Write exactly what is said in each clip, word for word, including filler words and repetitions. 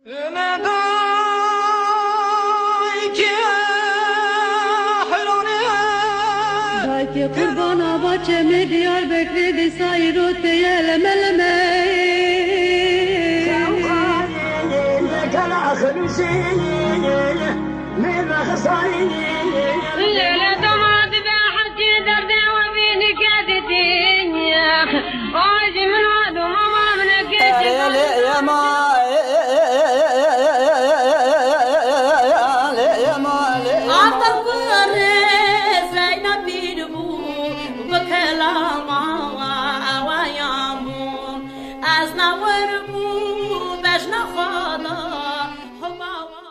Dayke qurbana baçemê Diyarbekirê dîsa îro teye leme leme. Lêle doma dibe hekî derdê we bînike didî. O ji min we doma ma min eke. Ata kurê Zeynepî bû, bi kelama ewayan bû. Ez ne wir bû, bejna xwe da, hema wa.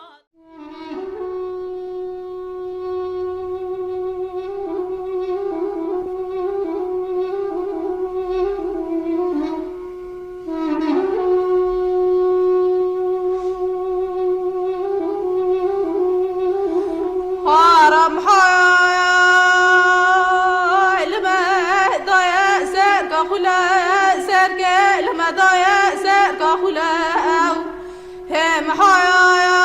Haram hay li me daye serka xule, serke li me daye serka xule ew. Hê mihaya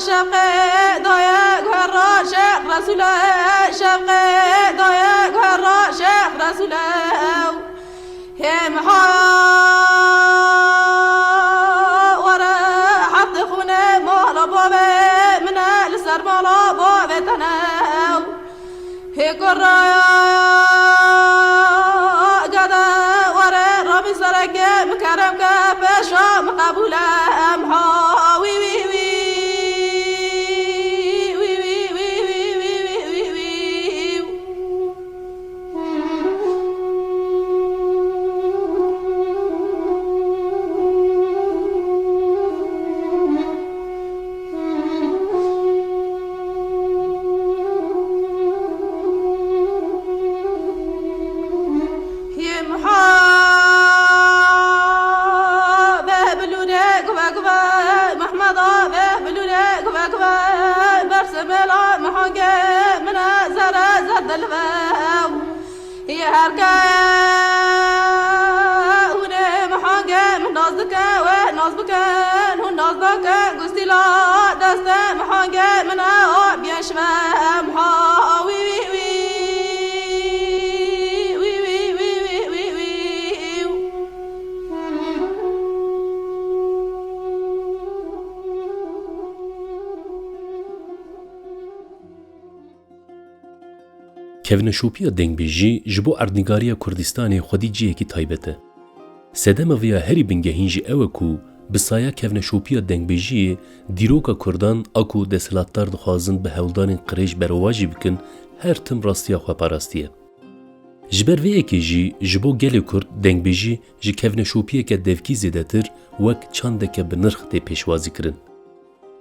şevqê daye guhera Şêx Resûle, şevqê daye guhera Şêx Resûle. Hê mihaya were heftê xûnê mala bavê min e, li ser mala bavê te ne. Hê kuraya gede were rabî sereke min kerem ke pêşa min qebûle em ha wî wî wî. Yê Miha be bilûrê guve guve, Mehmeda be bilûrê guve guve, berse mela mihangê min e zere zerdilve. Yê her ke hûn ê mihangê min nas dike, wê nas bikin, hûn nas nakin, gustîla destê mihangê min e, o biyên şive em ha wî wî wî. Wî wî wî wî wî wî. Kevneşopiya dengbêjî ji bo erdnîgariya Kurdistanê xwedî cihekî taybet e. Sedema vê ya herî bingehîn jî ew e ku bi saya kevneşopiya dengbêjiyê dîroka Kurdan a ku desthilatdar dixwazin bi hewldanên qirêj berovajî bikin, her tim rastiya xwe parastiye. Ji ber vê yekê jî ji bo gelê Kurd dengbêjî ji kevneşopiyeke devkî zêdetir wek çandeke bi nirx tê pêşwazîkirin.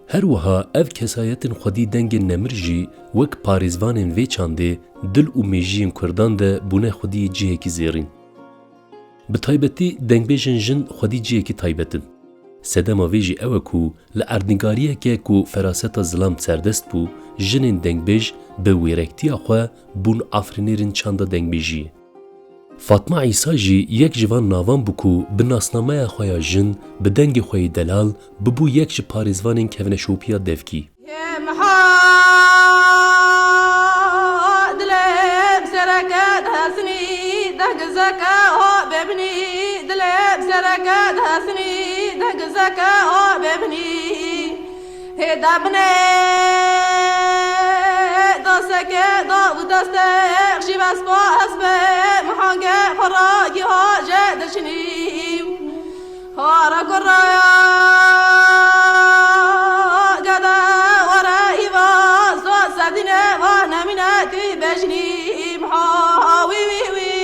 Her wiha ev kesayetên xwedî dengên nemir jî wek parêzvanên vê çandê dil û mêjiyên Kurdan de bûne xwedî cihekî zêrîn. Bi taybetî dengbêjên jin xwedî cihekî taybet in. Sedema vê jî ew e ku li erdnîgariyeke ku feraseta zilam serdest bû, jinên dengbêj bi wêrektiya xwe bûn afirînerên çanda dengbêjiyê. Fatma Îsa jî yek ji van navan bû ku bi nasnameya xwe ya jin, bi dengê xwe yê delal, bibû yek ji parêzvanên kevneşopiya devkî. Yê miha dilê bi sereke dihesinî, dengizeke ho bêbinî, dilê bi sereke dihesinî, dengizeke ho bêbinî. Hê de binê daseke da û destê xşî vespa hespê mihangê xwe ra giha jê dişinî. Hara kuraya gede were îva zor sedîne va nemîne tî bejnî imha wî wî wî.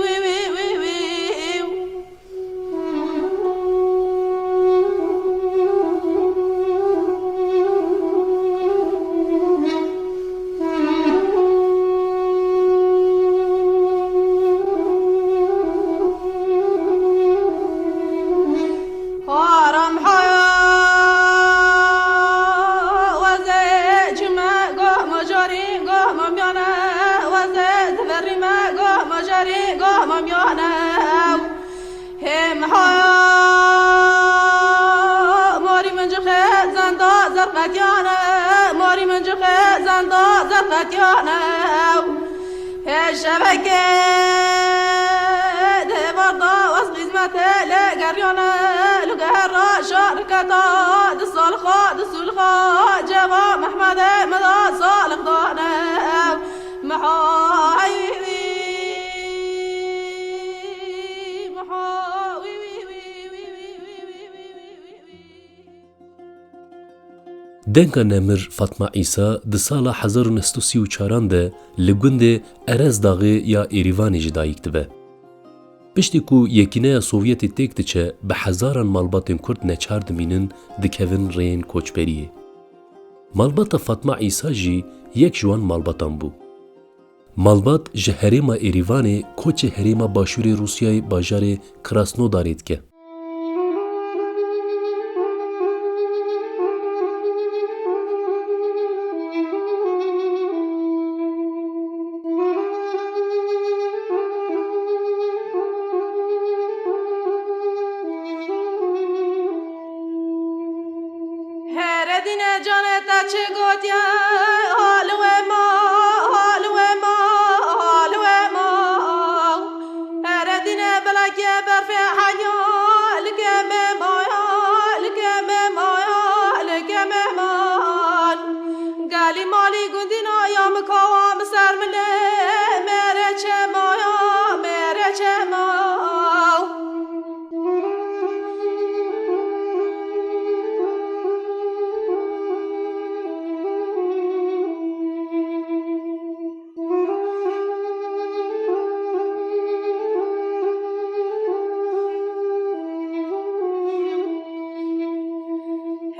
Wî wî wî wî. Meha, morî min cixê zenda zerqetiyane, morî min cixê zenda zerqetiyane. Hê şevekê dê barda wez xizmetê lê geriyane, lu gehera şariketa di salxa, di sulxa, ceva Mehmedê me da salix dane. Meha, Denga nemir Fatma Îsa di sala hezar û neh sed û sî û çaran de li gundê Erezdaxê ya Êrîvanê ji dayik dibe. Piştî ku Yekîneya Sovyetê têk diçe, bi hezaran malbatên Kurd neçar dimînin, dikevin rêyên koçberiyê. Malbata Fatma Îsa jî yek ji wan malbatan bû. Malbat ji herêma Êrîvanê koçê herêma başûrê Rûsyayê bajarê Krasnodarê dike. Here dîne canê te çi gotiye? Hal wê ma, hal wê ma, hal wê ma. Here dîne belekê berfê heya, li kemê maya, li kemê maya, li kemê man. Gelî malî gundîna ya min kawa min ser min lê, mêrê çema ya, mêrê çema.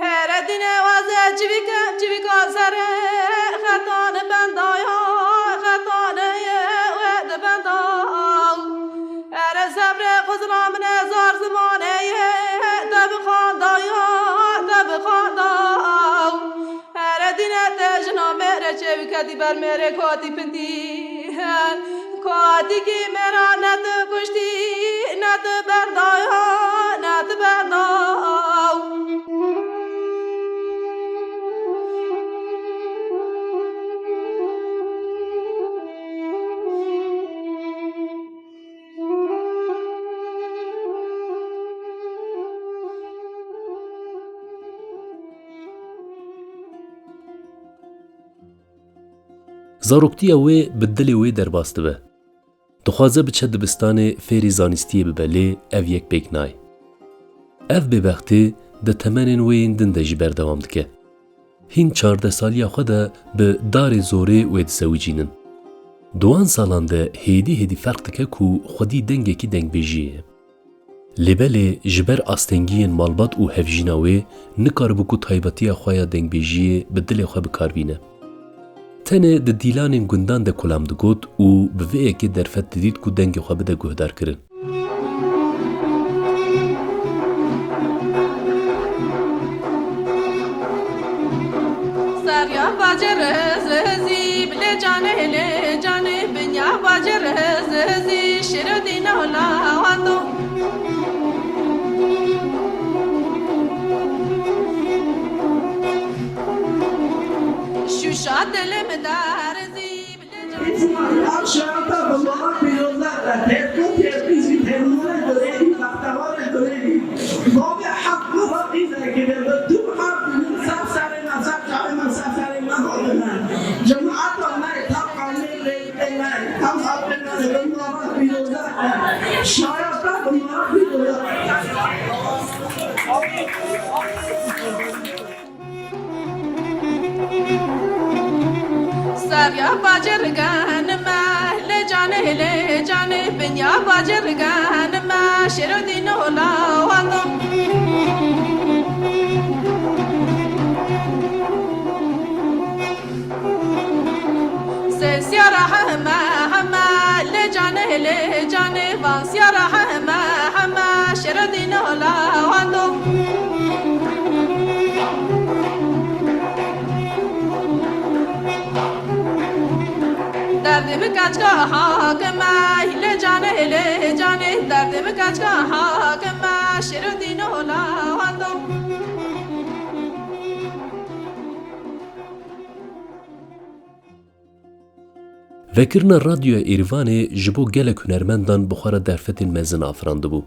Here dîne waze çivîke, çivîka serê xetan bendaya, xetanê ye wê di benda. Here sebrê xuzra min e zar zimanê ye, te bi xanda ya, te bi xanda. Here dîne te jina mêrê çêwî ketî ber mêrê kotî pintî. Kotîkî mêra ne tu kuştî, ne tu berdaya, ne tu berda. Zaroktiya wê bi dilê wê derbas dibe. Dixwaze biçe dibistanê fêrî zanistiyê bibe, lê ev yek pêk nayê. Ev bêbextî di temenên wê yên din de jî berdewam dike. Hîn çardeh saliya xwe de bi darê zorê wê dizewicînin. Di wan salan de hêdî hêdî ferq dike ku xwedî dengekî dengbêjiyê ye. Lê belê ji ber astengiyên malbat û hevjîna wê nikaribû ku taybetiya xwe ya dengbêjiyê bi dilê xwe bi kar bîne. Tenê di dîlanên gundan de kulam digot û bi vê yekê derfet didît ku dengê xwe bide guhdarkirin. Serya bacê rezezî, bilê canê lê canê, binya bacê rezezî, şiro dîno lawando. Şuşa dilê min derzî, bilê canê. Ev şerata bi mala pîroza de, tevkî tevkî jî termûrê durêrî, bextewarê durêrî. Bavê heft mehî qîzekî de bi tu mehî bînin, ser serê me, ser çavê me, ser serê me hatine. Cemaeta me, tam qanê rêkê me, tam apê me, bi mala pîroza de. Şerata bi mala pîroza de. Serya bacê rigenime, lê canê, lê canê, binya bacê rigenime, şêro dîno lawando. Sê siyara heme, heme, lê canê, lê canê, van siyara heme, heme, şêro dîno lawando. Derdê min keçka hakime, lê canê, lê canê, derdê min keçka hakime. Vekirina Radyoya Êrîvanê ji bo gelek hunermendan bi xwe re derfetên mezin afirandibû.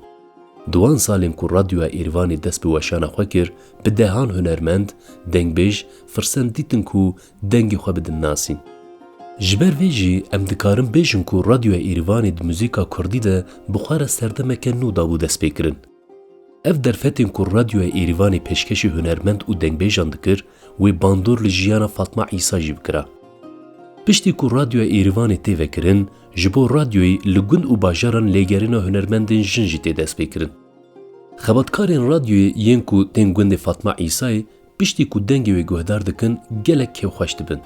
Di wan salên ku Radyoya Êrîvanê dest bi weşana xwe kir, bi dehan hunermend, dengbêj, firsend dîtin ku dengê xwe bidin nasîn. Ji ber vê jî em dikarin bêjin ku Radyoya Êrîvanê di muzîka kurdî de bi xwe re serdemeke nû dabû destpêkirin. Ev derfetên ku Radyoya Êrîvanê pêşkêşî hunermend û dengbêjan dikir, wê bandor li jiyana Fatma Îsa jî bikira. Piştî ku Radyoya Êrîvanê tê vekirin, ji bo radyoyê li gund û bajaran lêgerîna hunermendên jin jî tê destpêkirin. Xebatkarên radyoyê yên ku tên gundê Fatma Îsayê, piştî ku dengê wê guhdar dikin, gelek kêfxweş dibin.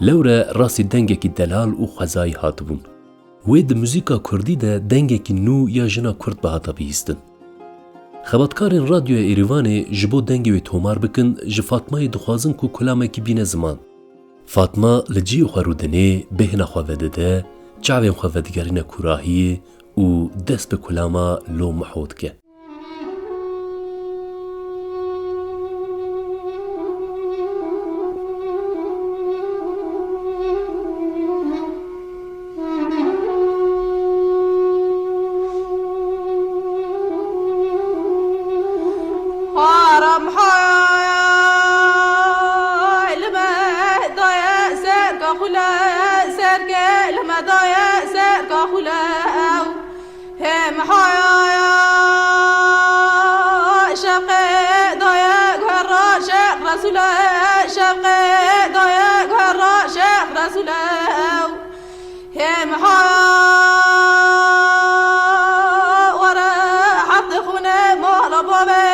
Lewre rastî dengekî delal û xwezayî hatibûn. Wê di muzîka kurdî de dengekî nû ya jina kurd bihata bihîstin. Xebatkarên Radyoya Êrîvanê ji bo dengê wê tomar bikin, ji Fatmayê dixwazin ku kulamekî bîne ziman. Fatma li cihê xwe rûdinê, bêhna xwe vedide, çavên xwe vedigerîne kûrahiyê û dest bi kulama Lo Miho dike. Haram hay li me daye serka xule, serke li me daye serka xule ew. Hem haya şevqê daye guherra Şêx Resûle, şevqê daye guherra Şêx Resûle ew. Hem ha were heft xûne mala bavê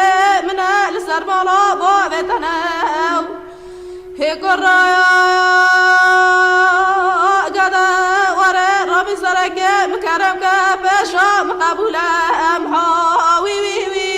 min e, li ser mala bavê te ne. Hê kurra gede were rabî sereke min kerem ke pêşa min qebûle em ha wî wî wî.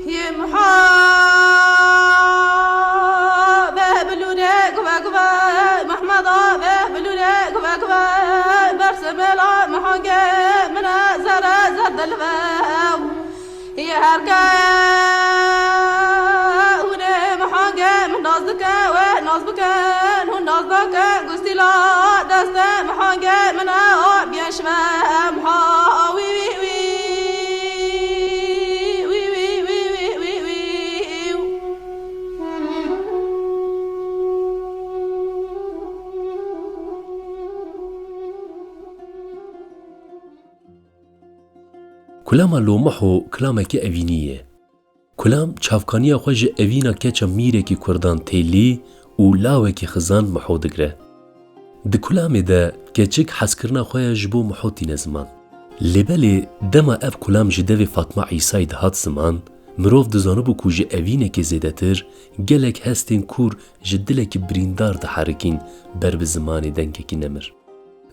Him ha be bilûne guve guve, Mehmeda be bilûne guve guve, berse mela mihange mine zere zerdilve. Yê her ke hûn ê mihangê min nas dike, wê nas bikin, hûn nas nakin, gustîla destê mihangê min e, o biyên şive em ha wî wî wî. Kulama Lo Miho kilameke evînî ye. Kulam çavkaniya xwe ji evîna keça mîrekî kurdan Têlî û lawekî xizan Miho digre. Di kulamê de keçik hezkirina xwe ya ji bo Miho tîne ziman. Lê belê dema ev kulam ji devê Fatma Îsayî dihat ziman, mirov dizanibû ku ji evînekê zêdetir gelek hestên kûr ji dilekî birîndar diherikîn ber bi zimanê dengekî nemir.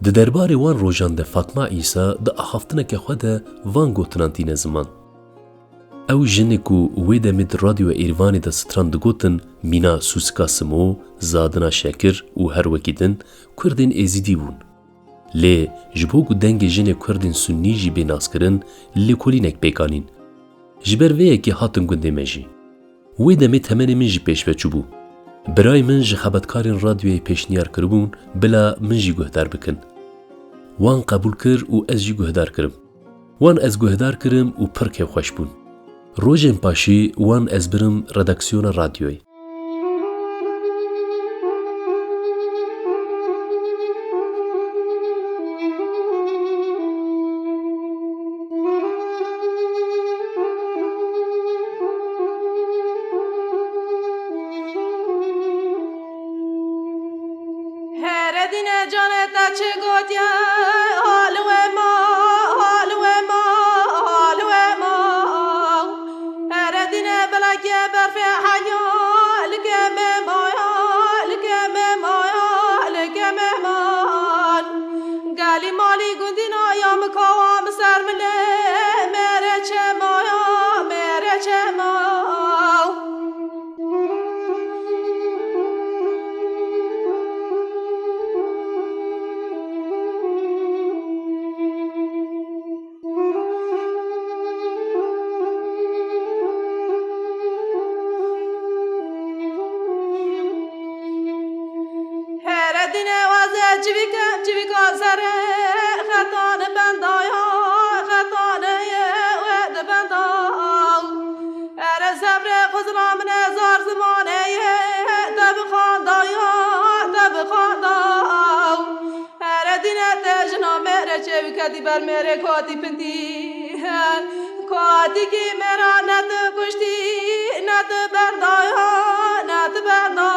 Di derbarê wan rojan de Fatma Îsa di axaftineke xwe de van gotinan tîne ziman. Ew jinê ku wê demê di Radyoya Êrîvanê de stran digotin, mîna sûsika simo, zadina şekir û her wekî din, Kurdên Êzîdî bûn. Lê ji bo ku dengê jinê Kurdên Sunnî jî bê naskirin, lêkolînek pêk anîn. Ji ber vê yekê hatin gundê me jî. Wê demê temenê min jî pêş ve çûbû. Birayê min ji xebatkarên radyoyê pêşniyar kiribûn, bila min jî guhdar bikin. Wan qebûl kir û ez jî guhdar kirim. Wan ez guhdar kirim û pir kêfxweş bûn. Rojên paşî wan ez birim redaksiyona radyoyê. Here dîne canê te çi gotiye, hal wê ma, hal wê ma, hal wê ma. Here dîne belekê berfê henya, li kemê maya, li kemê maya, li kemê man. Gelî malî gundîna ya min kawa min ser min ê, mêrê çê maya, mêrê çê ma. Çivîke, çivîka serê xetan bendaya, xetanê ye we di benda. Ere sebrê xuzra min e zar zimanê ye, te bi xandaya, te bi xanda. Ere dîne te jina mêre çevike dî ber mêrê kotî pindî. Kotîkî mêra ne tu kuştî, ne tu berdaya, ne tu berda.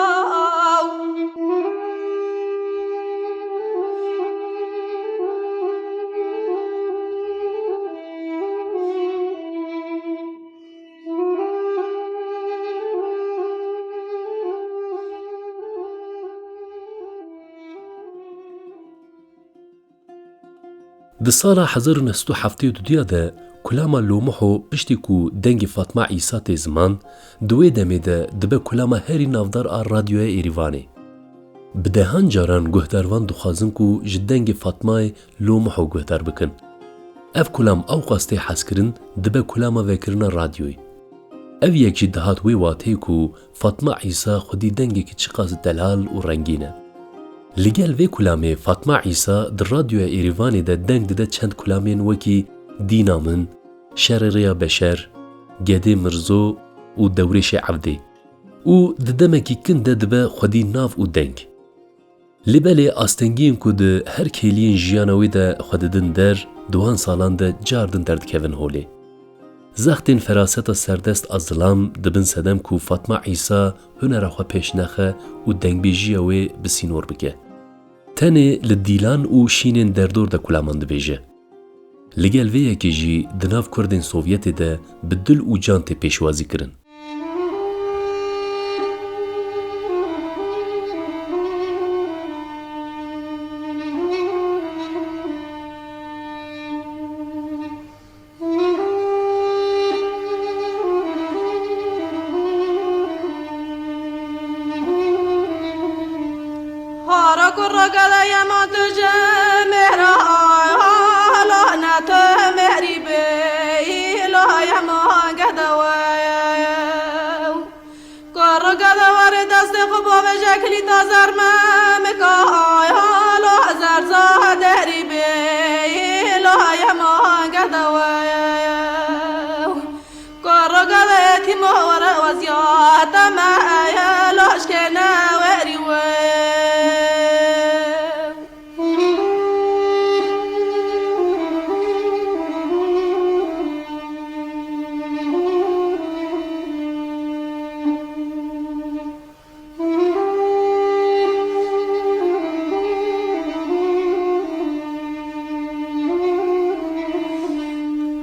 Di sala hezar û neh sed û heftê û duduya de kulama Lomiho piştî ku dengê Fatma Îsa tê ziman, di wê demê de dibe kulama herî navdar a radyoya Êrîvanê. Bi dehan caran guhdarvan dixwazin ku ji dengê Fatmayê Lomiho guhdar bikin. Ev kulam ewqas tê hezkirin, dibe kulama vekirina radyoyê. Ev yek jî dihat wê wateyê ku Fatma Îsa xwedî dengekî çiqas delal û rengîn e. Li gel vê kulamê Fatma Îsa di radyoya Êrîvanê de deng dide çend kulamên wekî Dîna min, Şerê Rêya Beşer, Gedê Mirzo û Dewrêşê Evdê. Û di demekî kin de dibe xwedî nav û deng. Lê belê astengiyên ku di her kêliyên jiyana wê de xwe didin der, di wan salan de car din derdikevin holê. Zextên feraseta serdest a zilam dibin sedem ku Fatma Îsa hunera xwe pêş nexe û dengbêjiya wê bi sînor bike. Tenê li dîlan û şînên derdor de kulaman dibêje. Li gel vê yekê jî di nav Kurdên Sovyetê de bi dil û can tê pêşwazî kirin. Hara kurra gele yema tu ji mêra, hala ne tu mêrî bê, îla yema gede we. Kurra gede were destê xwe bavêje kilîta zermemika, hala zerza derî bê, îla yema gede we. Kurra gede tîma were weziyate me, laşkê ne werî we.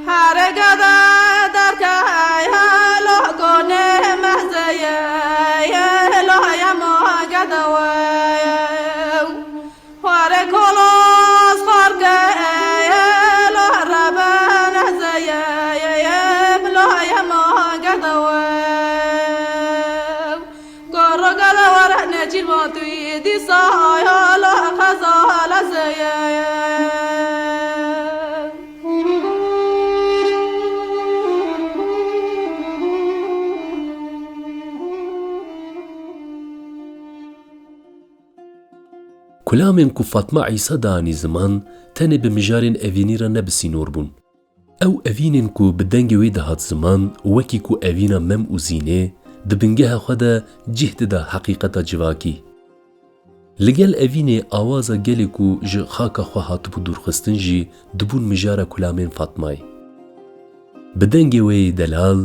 Here gede derkeye lo konê mezeye, lo yema gede we. Here kolos xarkeye, lo reben zeye, lo yema gede we. Goro gala wara ne cilvan tu dîsa ya lo xezala zeye. Kulamên ku Fatma Îsa danî ziman, tenê bi mijarên evînî re ne bi sînor bûn. Ew evînên ku bi dengê wê dihat ziman, wekî ku evîna Mem û Zînê, di bingeha xwe de cih dida heqîqeta civakî. Li gel evînê awaza gelê ku ji xaka xwe hatibû dûrxistin jî dibûn mijara kulamên Fatmayê. Bi dengê wê yê delal,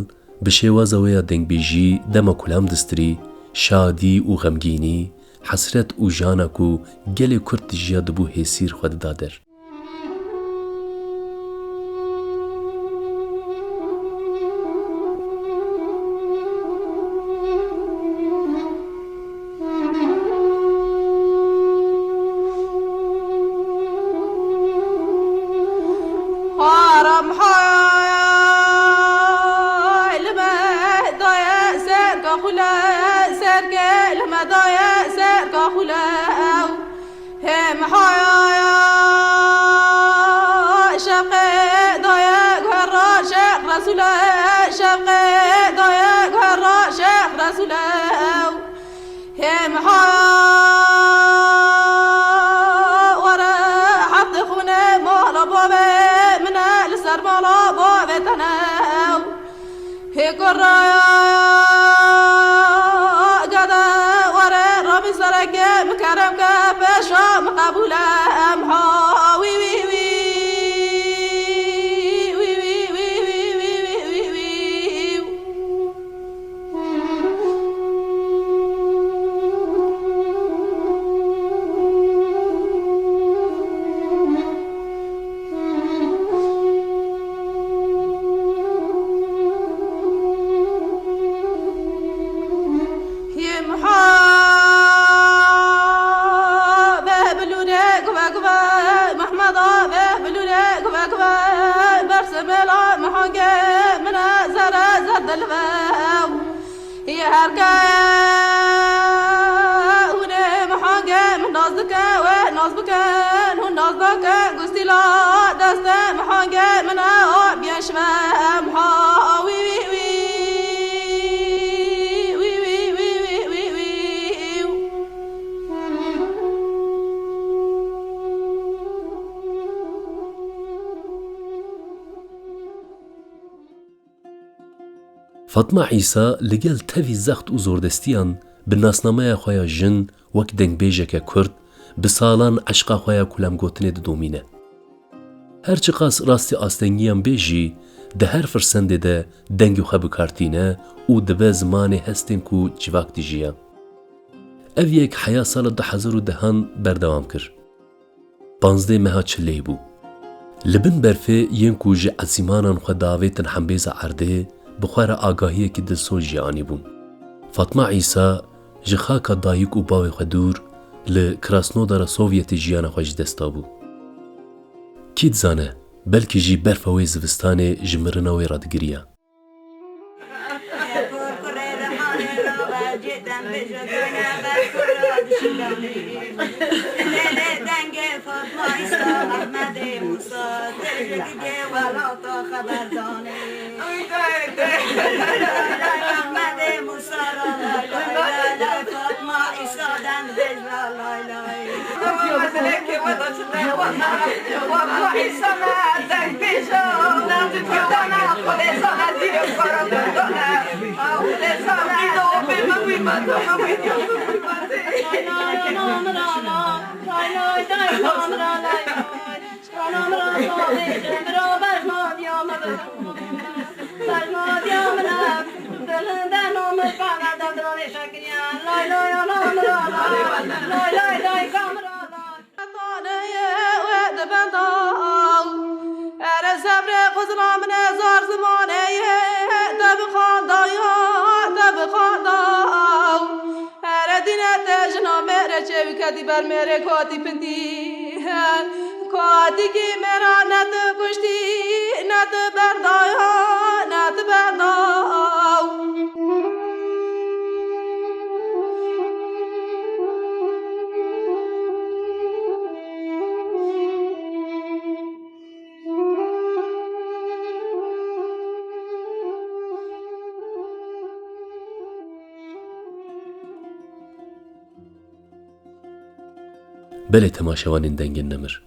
bi şêwaza wê ya dengbêjî dema kulam distirî, şadî û xemgînî, hesret û jana ku gelê Kurd dijiya dibû hêsîr xwe dida der. Haram hay li me daye ser kaxule, ser ke li me daye ser kaxule ew. Hem haya şevqê daye guhera Şêx Resûle, şevqê daye guhera Şêx Resûle ew. Hem haya Kurra gede were Rabî sereke min kerem ke pêşa min qebûl e em ha wî wî wî. Yê Muha be bilûne guve guve, Mehmeda be bilûne guve guve, berse mela Muhange mine zere zerdelive. Yê her ke hûn ê Mihangê min nas dike, wê nas bikin, hûn nas nakin, gustîla destê Mihangê min e, o biyen şive em ha wî wî wî. Fatma Îsa li gel tevî zext û zordestiyan bi nasnameya xwe ya jin wek dengbêjeke kurd bi salan eşqa xwe ya kulemgotinê didomîne. Her çiqas rastî astengiyan bê jî, di her firsendê de dengê xwe bi kar tîne û dibe zimanê hestên ku civak dijiya. Ev yek heya sala du hezar û dehan berdewam kir. Panzdeh meha çileyê bû. Li bin berfê yên ku ji esîmanan xwe diavêtin hembêza erdê, bi xwe re agahiyekî dilsoz jî anîbûn. Fatma Îsa ji xaka dayik û bavê xwe dûr li Krasnodara Sovyetê jiyana xwe ji dest dabû. Kî dizane, belkî jî berfa wê zivistanê ji mirina wê re digiriya. Ere sebrê xizna min e zar zimanê ye, te bi xanda ya, te bi xanda. Ere dîne te jina mêrê çêwî ketî ber mêrê kotî pindî. Kotîkî mêra ne tu kuştî, ne tu berda ya, ne tu berda. Belê temaşevanên Dengên Nemir.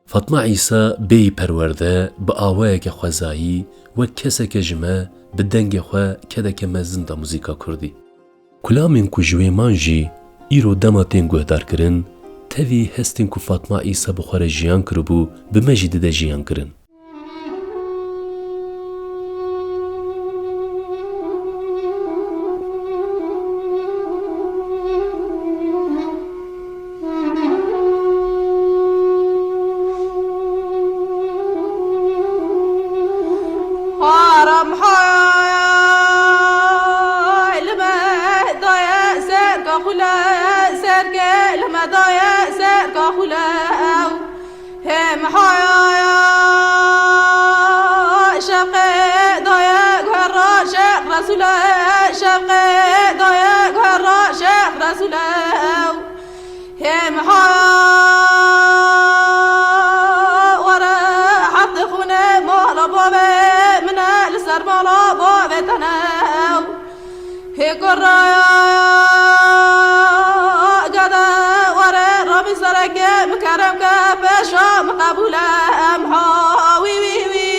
Fatma Îsa bêyî perwerde bi awayeke xwezayî wek keseke ji me bi dengê xwe kedeke mezin da muzîka kurdî. Kulamên ku ji wê man jî îro dema tên guhdarkirin, tevî hestên ku Fatma Îsa bi xwe re jiyan kiribû, bi me jî dide jiyankirin. Haram hay li me daye serka xule, serke li me daye serka xule. Hê mihaya şevqê daye guherra Şêx Resûle, şevqê daye guherra Şêx Resûle. Hê mihaya were heftê xûnê mala bavê min e, li ser mala bavê te ne. Hê kurra gede were Rabî sereke min kerem ke pêşa min qebûl e em ha wî wî wî.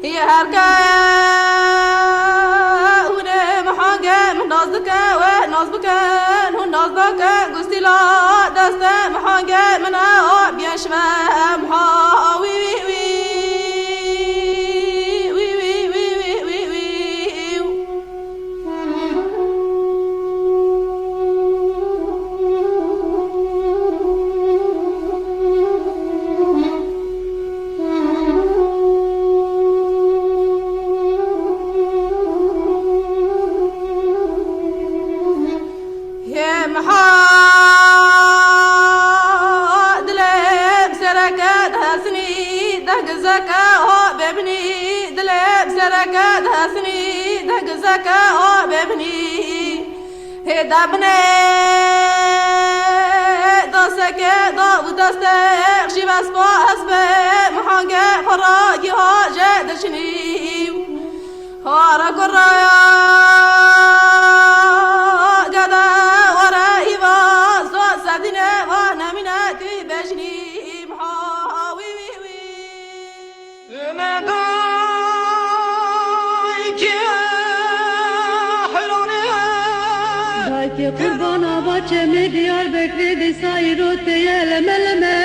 Yê her ke hûn ê mihange min nas dike, we nas bikin, hûn nas nakin, gustîla destê mihange min e, o biyên şive miha wî, wî, wî. Hê miha dilê bi sereke dihesinî, dengizeke ho bêbinî, dilê bi sereke dihesinî, dengizeke ho bêbinî. Hê de binê dasteke da û dastê xşî vespa hespê mihange xwe ra giha jê dişinî. Hara kuraya gede were îva zor sedîne va nemîne tî bejnî imha wî wî wî. Lê me dayke Heranê. Dayke qurbana va çemê Diyarbekirê dîsa îro tê ye leme leme.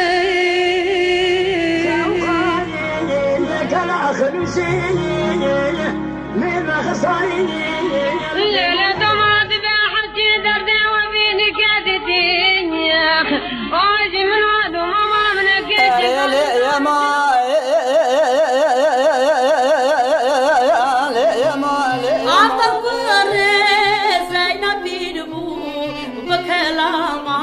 Leyla dama dibe hecî derdê we bînî ke didî. Ay jî min we doma ma min e ke. Erê lê yema, lê yema, lê yema. Aqil kurê Zeynep pîr bû bi kelama.